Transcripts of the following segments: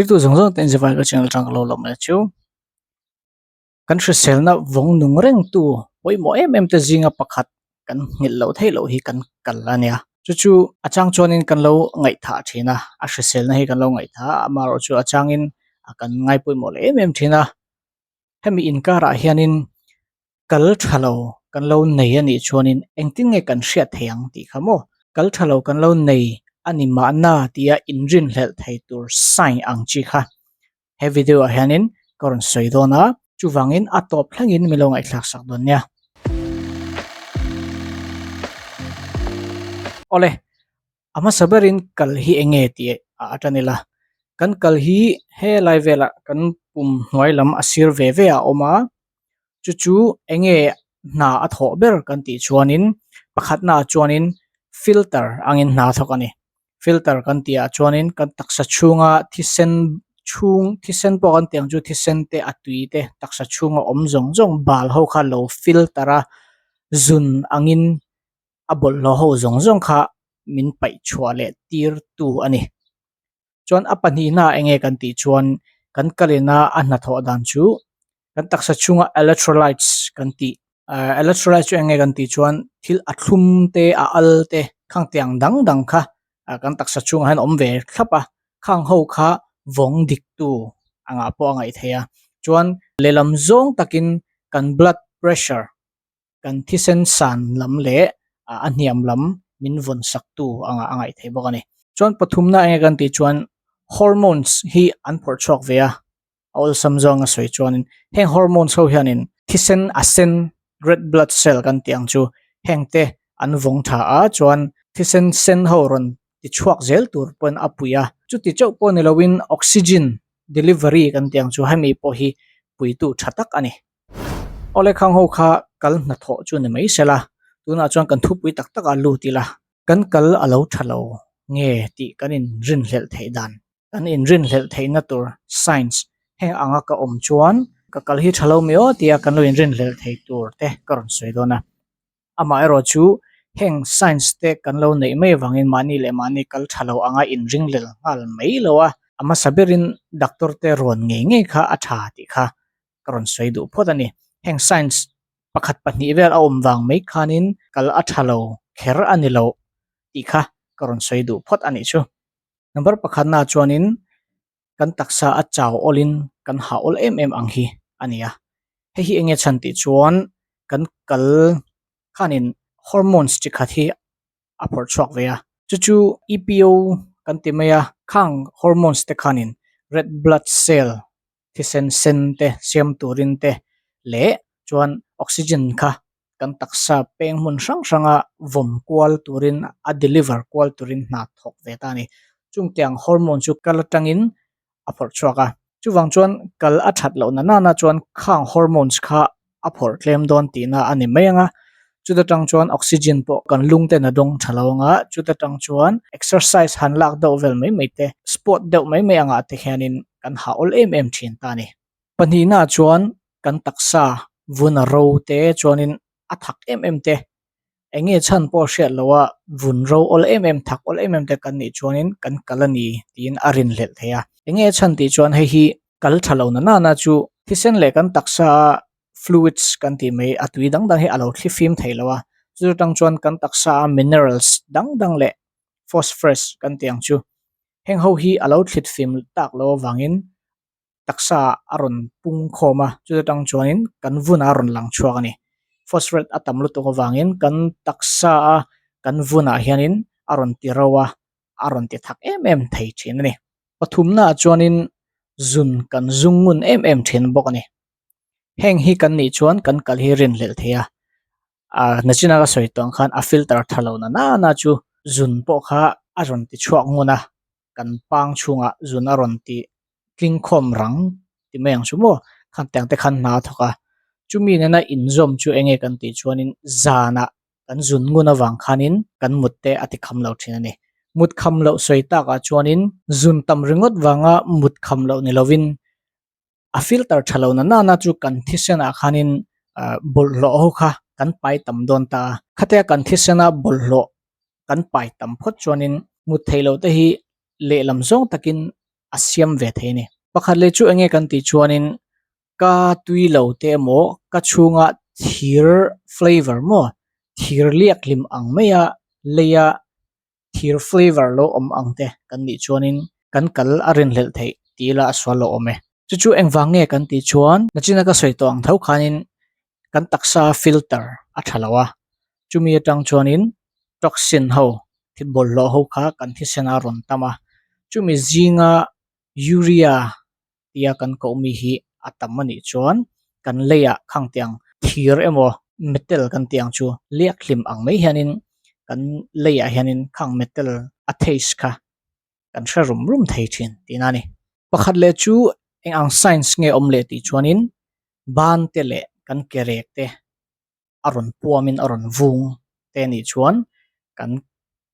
Thirtu zawng zawng ten Zivai ka channel atang ka lo lawm leh chu. Kan hriselna vawng nung reng tu pawimawh em em te zinga pakhat kan nghilh loh theih loh hi kan kal a nia. Chu chu a chang chuanin kan lo ngaihthah thin a, a hriselna hi kan lo ngaihthah a, amaherawhchu a changin a kan ngai pawimawh leh em em thin a. Hemi inkarah hianin kal tha lo kan lo nei a nih chuanin engtin nge kan hriat thei ang tih kha maw? Kal tha lo kan lo nei a ni mahna tia inrinhlelh thei tur sign ang chi kha he video ah hianin ka rawn sawi dawn a, chuvangin a tawp thlengin min lo ngaihthlak sak dawn nia. Awle, a hmasa berin kal hi eng nge tih a atan ila, kan kal hi helai velah kan pum hnuai lam a sir ve ve a awm a, chu chu eng nge hna a thawh ber kan tih chuanin pakhatnaah chuanin filter angin hna a thawk a ni. Filter kan tih ah chuanin kan taksa chhunga thisen chhung thisen pawh kan tih ang chu thisen te a tui te taksa chhunga awm zawng zawng bal ho kha lo filter a zun angin a bawlhhlawh ho zawng zawng kha min paih chhuah leh tir tu a ni. Chuan a pahnihna ah enge kan tih chuan kan kalina a hnathawh dan chu kan taksa chhunga electrolytes kan tih ahh electrolytes chu enge kan tih chuan thil a thlum te a al te khang te ang dang dang kha ah kan taksa chhungah hian a awm ve thlap a khang ho kha vawng dik tu angah pawh a ngaih theih a chuan lehlam zawng takin kan blood pressure kan thisen san lam leh a hniam lam min vawn sak tu anga a ngaih theih bawk a ni. Chuan pathumna enge kan tih chuan hormones hi an phawrh chhuak ve a, a awlsam zawnga sawi chuanin heng hormones ho hianin thisen a sen red blood cell kan tih ang chu heng te an vawng tha a chuan thisen sen ho rawn ti chhuak zel tur pawn a pui a, chuti chauh pawh ni loin oxygen delivery kan tih ang chu hemi pawh hi puitu tha tak a ni. Awle khang ho kha kal hnathawh chu ni mai sela, tunah chuan kan thupui tak takah lut ila, kan kal a lo tha lo nge tih kan inrinhlelh theih dan, kan inrinhlelh theihna tur signs heng anga ka awm chuan ka kal hi tha lo mai aw tia kan lo inrinhlelh thei tur te ka rawn sawi dawn a. Amaherawh chu heng signs te kan lo neih mai avangin mahni leh mahni kal tha lo anga inringlel nghal mai lo a, a hmasa berin doctor te rawn ngei ngei kha a tha tih kha ka rawn sawi duh phawt a ni. Heng science pakhat pahnih vel a awm vang mai khanin kal a tha lo kher a ni lo tih kha ka rawn sawi duh phawt a nih chu. Number pakhatna chuanin kan taksa a chau awlin kan hah awl em em ang hi a ni a. Hei hi enge chhan tih chuan kan kal khanin hormones chi khat hi a phawrh chhuak ve a, chu chu EPO kan ti mai a, khang hormones te khanin red blood cell thisen sen te siam turin te leh chuan oxygen kha kan taksa peng hmun hrang hranga vawm kual turin a deliver kual turin hna thawk ve ta a ni. Chungtiang hormone chu kal atangin a phawrh chhuak a, chuvang chuan kal a that loh na nana chuan khang hormones kha a phawrh tlem dawn tihna a ni mai ang a, chuta tang chuan oxygen pawh kan lung ten a dawng tha lo ang a, chuta tang chuan exercise han lak deuh vel mai mai te, sport deuh mai mai angah te hianin kan hah awl em em thin ta a ni. Pahnihnaah chuan kan taksa vun a ro te chuanin a thak em em te, eng nge chhan pawh hriat loh a vun ro awl em em thak awl em em te kan nih chuanin kan kal a ni tiin a rinhlelh thei a. Eng nge chhan tih chuan hei hi kal tha lo na nana chu thisen leh kan taksa fluids kan tih mai a tui dang dang hi a lo thli fim thei lo a, chu atang chuan kan taksa a minerals dang dang leh phosphorus kan tih ang chu heng ho hi a lo thlit fim tak lo avangin taksa a rawn pung khawm a, chuta tang chuanin kan vun a rawn lang chhuak a ni. Phosphorus a tam lutuk avangin kan taksa a kan vunah hianin a rawn ti ro a, a rawn ti thak em em thei thin a ni. Pathumnaah chuanin zun kan zung ngun em em thin bawk a ni. Heng hi kan nih chuan kan kal hi rinhlelh thei a, ah nachina ka sawi tawh ang khan a filter tha lo na nana chu zun pawh kha a rawn ti chhuak ngun a. kan pang chhungah zun a rawn tih tling khawm rang ti mai ang chu maw khan tiang te khan hna a thawk a chumi nena inzawm chu enge kan tih chuanin zanah kan zun ngun avang khanin kan mut te a ti kham lo thin a ni mut kham loh sawi takah chuanin zun tam ringawt vanga mut kham loh ni lovin a filter tha lo na nana chu kan thisenah khanin ah bawlhhlawh ho kha kan pai tam dawn ta a khatia kan thisena bawlhhlawh kan pai tam phawt chuanin mut theih loh te hi lehlam zawng takin. a siam ve thei a ni. Pakhat leh chu enge kan tih chuanin ka tui lo te emaw ka chhunga thir flavour maw thir liak hlim ang maia leia thir flavour lo awm ang te kan nih chuanin kan kal a rinhlelh theih tih ila a sual lo awm e. Chu chu engvang nge kan tih chuan nachina ka sawi tawh ang tho khanin kan taksa filter a tha lo a, chumi atang chuanin toxin ho thil bawlhhlawh ho kha kan thisen a rawn tam a, chumi zinga urea tia kan koh mi hi a tam a nih chuan kan leiah khang tiang thir emaw metal kan tih ang chu liak hlim ang mai hianin kan leiah hianin khang metal a taste kha kan hre rum rum thei thin tihna a ni. Pakhat leh chu eng ang science nge awm leh tih chuanin ban te leh kan ke rek te a rawn puamin a rawn vung te nih chuan kan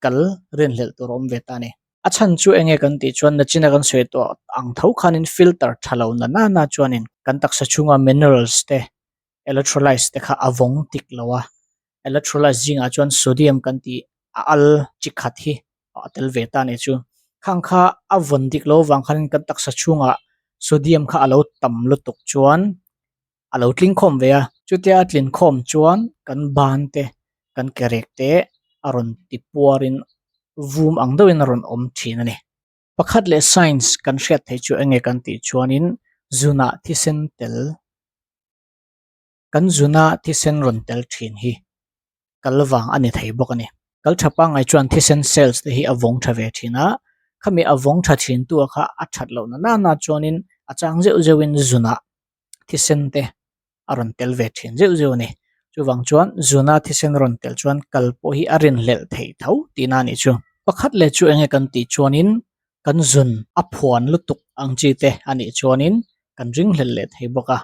kal rinhlelh tur a awm ve ta a ni. A chhan chu eng nge kan tih chuan nachina kan sawi tawh ang tho khanin filter tha lo na nana chuanin kan taksa chhunga minerals te electrolytes te kha a vawng tik lo a, electrolytes zingah chuan sodium kan tih a al chi khat hi a tel ve ta a nih chu. Khang kha a vawn dik lo avang khanin kan taksa chhungah sodium kha a lo tam lutuk chuan a lo tling khawm ve a, chutia a tlin khawm chuan kan ban te kan ke rek te a rawn ti puarin vum ang deuhin a rawn awm thin a ni. Pakhat leh science kan hriat theih chu enge kan tih chuanin zunah thisen tel kan zuna thisen rawn tel thin hi kal vang a ni thei bawk a ni. Kal tha pangngai chuan thisen cells te hi a vawng tha ve thin a, khami a vawng tha thin tu a kha a that loh na nana chuanin a chang zeuh zeuhin zunah thisen te a rawn tel ve thin zeuh zeuh a ni. Chuvang chuan zuna thisen rawn tel chuan kal pawh hi a rinhlelh theih tho tihna a nih chu. Pakhat leh chu enge kan tih chuanin kan zun a phuan lutuk ang chi te a nih chuanin kan ringhlelh leh thei bawk a.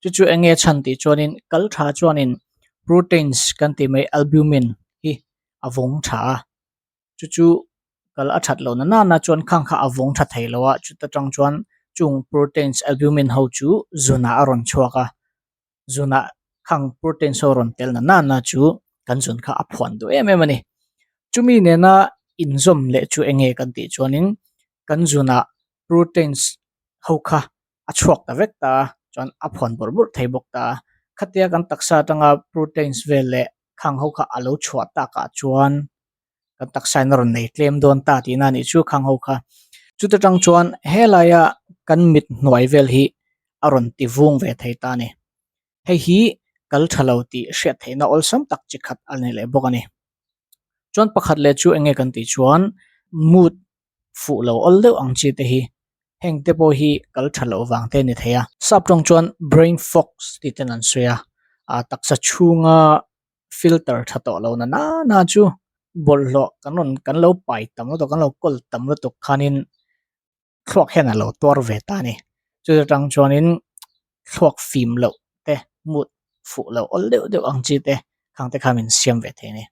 Chu chu enge chhan tih chuanin kal tha chuanin proteins kan tih mai albumin hi a vawng tha a. Chu chu kal a that loh na nana chuan khang kha a vawng tha thei lo a, chuta tang chuan chung proteins albumin ho chu zunah a rawn chhuak a, zunah khang proteins ho rawn tel na nana chu kan zun kha a phuan duh em em a ni. Chumi nena inzawm leh chu eng nge kan tih chuanin kan zunah proteins ho kha a chhuak ta vek ta a, chuan a phuan bawrh bawrh thei bawk ta a. Khatia kan taksa atanga proteins vel leh khang ho kha a lo chhuah takah chuan kan taksa in a rawn nei tlem dawn ta tihna a nih chu khang ho kha. Chuta tang chuan helaia kan mit hnuai vel hi a rawn ti vung ve thei ta a ni. Hei hi kal tha lo tih hriat theihna awlsam tak chi khat a ni leh bawk a ni. Chuan pakhat leh chu eng nge kan tih chuan mood fuh lo awl deuh ang chi te hi heng te pawh hi kal tha loh vang te a ni thei a. Sap tawng chuan brain fog tih ten an sawi a, ah taksa chhunga filter tha tawh lo na nana chu bawlhhlawh kan rawn kan lo pai tam lutuk kan lo kawl tam lutuk khanin thluak hian a lo tuar ve ta a ni. Chuta tang chuanin thluak fim loh te mood fuh loh awl deuh deuh ang chi te khang te kha min siam ve thei a ni.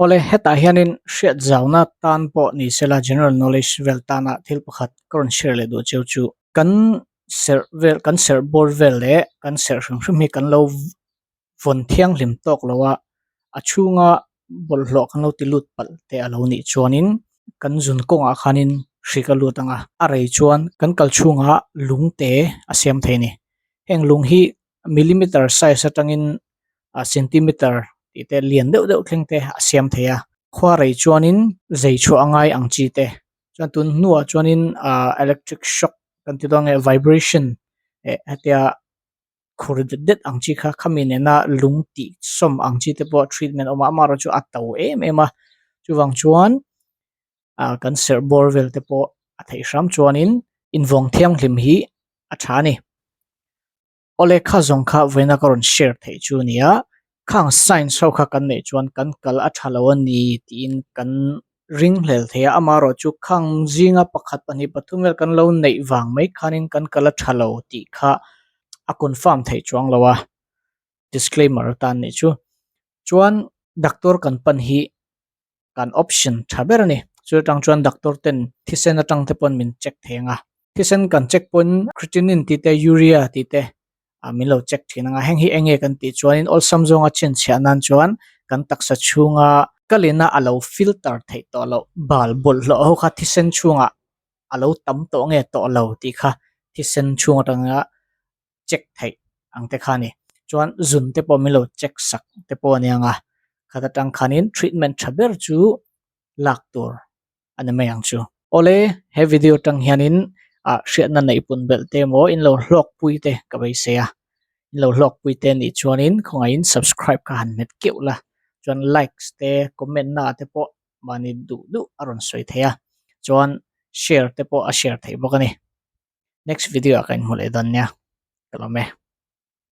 Awle hetah hianin hriat zauna tan pawh ni sela general knowledge vel tana thil pakhat ka rawn share leh duh cheu chu kan serh vel kan serh bawr vel leh kan serh hrim hrim hi kan lo vawn thianghlim tawk lo a, a chhunga bawlhhlawh kan lo ti lut palh te a lo nih chuanin kan zun kawngah khanin hrik a lut ang a, a rei chuan kan kal chhungah lung te a siam thei a ni. Heng lung hi millimeter size atangin ah centimeter tih te lian deuh deuh thleng te a siam thei a, khua rei chuanin zei chhuah a ngai ang chi te chuan tun hnuah chuanin ah electric shock kan ti dawn nge vibration eh hetia khur det det ang chi kha khami nena lung tih sawm ang chi te pawh treatment a awm a amaherawh chu a to em em a chuvang chuan ah kan serh bawr vel te pawh a theih hram chuanin invawng thianghlim hi a tha a ni. Awle kha zawng kha vawiina ka rawn share theih chu a ni a khang science ho kha kan neih chuan kan kal a tha lo a ni tiin kan ringhlel thei a amaherawh chu khang zinga pakhat pahnih pathum vel kan lo neih vang mai khanin kan kal a tha lo tih kha a confirm theih chuang lo a disclaimer atan nih chu chuan doctor kan pan hi kan option tha ber a ni chu atang chuan doctor ten thisen atang te pawn min check thei ang a thisen kan check pawn creatinine tih te urea tih te ah min lo check thin ang a heng hi eng nge kan tih chuanin awlsam zawnga chhinchhiah nan chuan kan taksa chhunga kalina a lo filter theih tawh loh bal bawlhhlawh ho kha thisen chhungah. a lo tam tawh nge tawh lo tih kha thisen chhung atanga check theih ang te kha a ni. Chuan zun te pawh min lo check sak te pawh a ni ang a, khat atang khanin treatment tha ber chu lak tur a ni mai ang chu. Awle, he video atang hianin ah hriatna neih pun belh te emaw in lo hlawkpui te ka beisei a, in lo hlawkpui te nih chuanin khawngaihin subscribe kha han hmet keuh la, chuan likes te comment na ah te pawh mahni duh duh a rawn sawi thei a, chuan share te pawh a share theih bawk a ni. Next video ah ka inhmu leh dawn nia, ka lawm e.